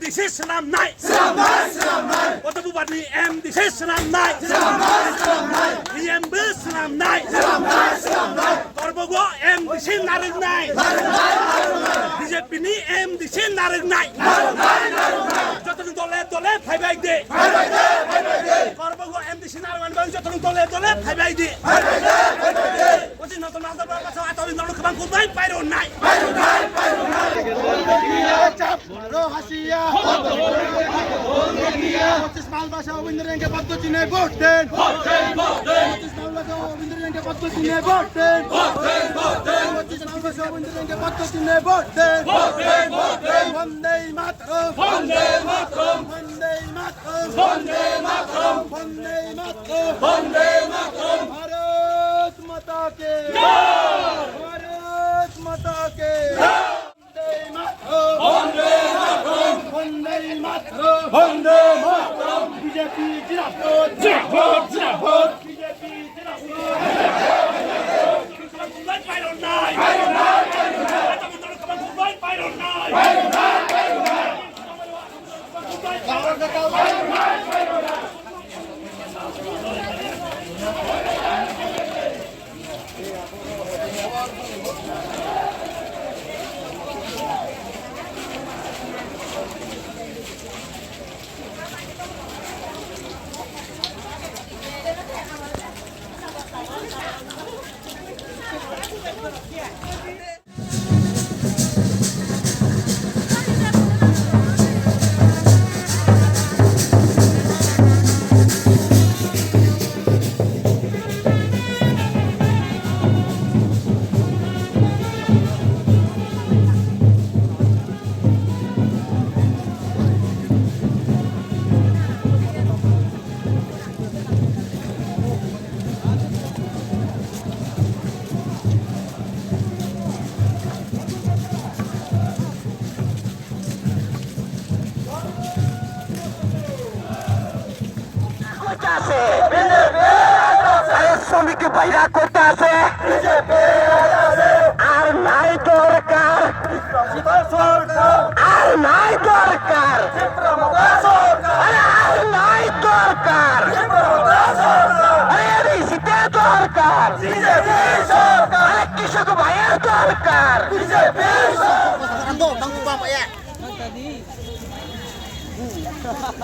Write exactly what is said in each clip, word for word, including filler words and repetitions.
M D C snam nai. Snam nai, snam nai. Bodo Bubar ni M D C snam nai. Snam nai, snam nai. P M bo snam nai. Snam nai, snam nai. Korbuk wo M D C narwk nai. Narwk nai, narwk nai. B J P ni M D C narwk nai. Narwk nai, narwk nai. Joto no dole dole phaibai di. Phaibai di, phaibai di. Korbuk wo M D C narwk nai, joto no dole dole phaibai di. Phaibai di, phaibai di. Pochismal Nazar Baba sa atori nolu khabang kubai pairo nai. Pairo nai, pairo nai. Ro Hasia. Pochismal Basa Obindro Reang ke paddo chine vote den. Vote den, vote den. Pochismal Basa Obindro Reang ke paddo chine vote den. Vote den, vote den. Pochismal Basa Obindro Reang ke paddo chine vote den. Vote den, vote den. Vande Mataram. Vande Mataram. Vande Mataram. Vande Mataram. Vande Mataram. Vande Mataram. Bharat Mata ki jai! Bharat Mata ki jai! Vande Mataram! Vande Mataram! Vande Mataram! Vande Mataram! B J P zindabad! Zindabad! Zindabad! B J P zindabad! Kota se. Are somiki baira kota se. Ar nai dorkar. Ar nai dorkar. Are ar nai dorkar. Are A D C te dorkar. Are Kishok Bhaiya dorkar.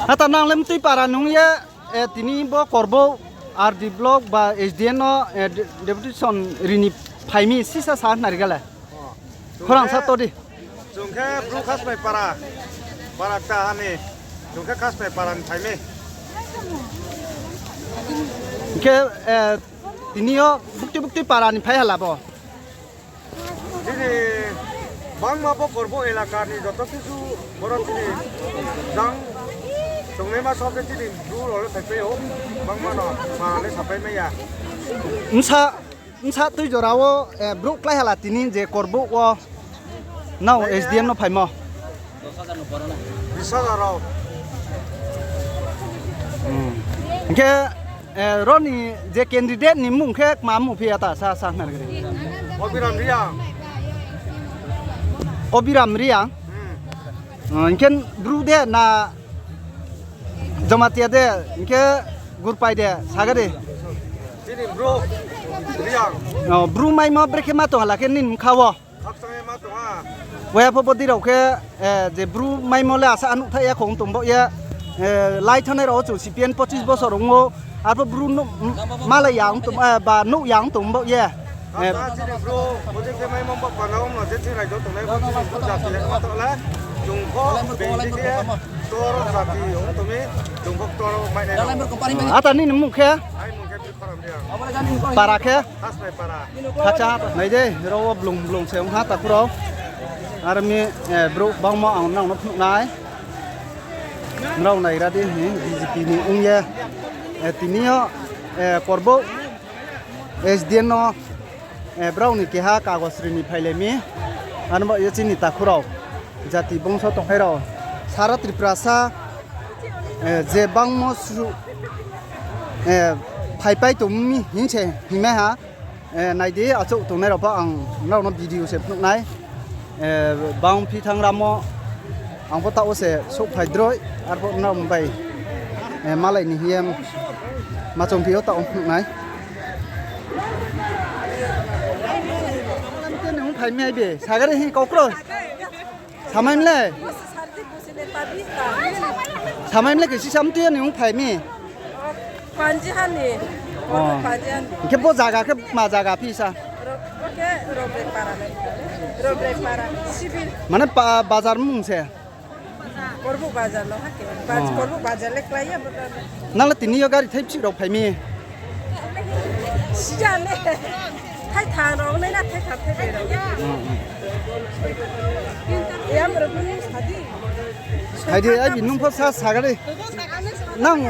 Hata nang le mtui para nung ye, eh, tini bo Korbou R D block ba S D N no, eh, de-, deputation rini phaimi sisa sa nari gale. Khorang sa to di. Chung khe Bru Khasmai para, para kta ani. Chung khe Khasmai para ni phaimi. Khe, eh, tini yo bukti bukti para ni phai hala bo. Chini bangma bo Korbou elaka ni joto kisu boro chini jang tongnaima sokhe chini Bru rao le phaipai ou, bangma no para le sapai mai ya. Bsa, bsa tui jora wo, eh, brouh klái hala tini je Korbou wo nao S D M no phaimo. Bis hajar rao. Hmm. Hing khe, eh, ro ni je candidate ni mmung khe kma mmung phi ya ta sa, sa khna ri. Obiram Reang. Obiram Reang? Hmm. Oh, hing khe Bru de na Jamatia de, hing khe Gurpai de, saga de. Chini Bru Reang. Oh, Bru maimo brekhe ma tong hala khe nini mkha wo. Khakchang ye ma tong ha. Waya pho bodei rao khe, eh, je Bru maimo le asa nuhthaih ya khong tong baoh ye, eh, lai thanngnai rao wo chung C P M pochis bosor ong ou, arpho Bru nuh, m-, malai ya ong tong, eh, ba nuh ya ong tong baoh ye. Eh, asa chini Bru, bodei khe maimo ba panda ong no je chini raijo tongnai bo chini Bru jati le ma tong le, chung pho bini khe tor jati ong tong mi, chung pho tor mai nai rao. Ata nini mmung khe? Ai mmung khe Para khe? Khakchang ha, nai de, ro wo blung blung se ong ha takhu rao. Aro mi, eh, brouh bangmo ang nang no phnuh nai. Nrao nai ra di, hi, B J P ni ong ye. Eh, tini yo, eh, Korbou S D N no, eh, brao ni keha kagos ri ni phailai mi. Ano ba ye chini takhu rao, jati bongso tongnai rao, sara Tripura sa, eh, je bangmo su, eh, phaipai tong mi hing se hingmai ha. Eh, nai di, achouh tongnai rao pho ang nrao no video se phnuh nai. Eh, bang phi thanng ramo, Ang pho taoh wo se souhphai droi, arphuh nrao bai, eh, malai ni hing ye ma choungphi yo taoh wo phnuh nai. Tini ong phai mi ai bi, sagari hing kau kroi. Samai mle? Samai mle khe sisa mtui yo ni ong phai mi? Panjiha ni. Oh. Panjiha ni. Hing khe bo zaga khe ma zaga phi sa? Ro-, bo khe Robreipara ni. Robreipara, civil. Mane pa-, bazar mung se? Korbuk bazar no ha khe. Baz-, oh. Korbuk bazar le klái ya bo. Nang le tini yo gari thai bsih rao phai mi? Siya le. Thai thang rao nai na thai thang thai broi rao. Hmm, hmm. Yam rao bo ni sadi. Phai di, ai bi nung pho sa sagari. Nang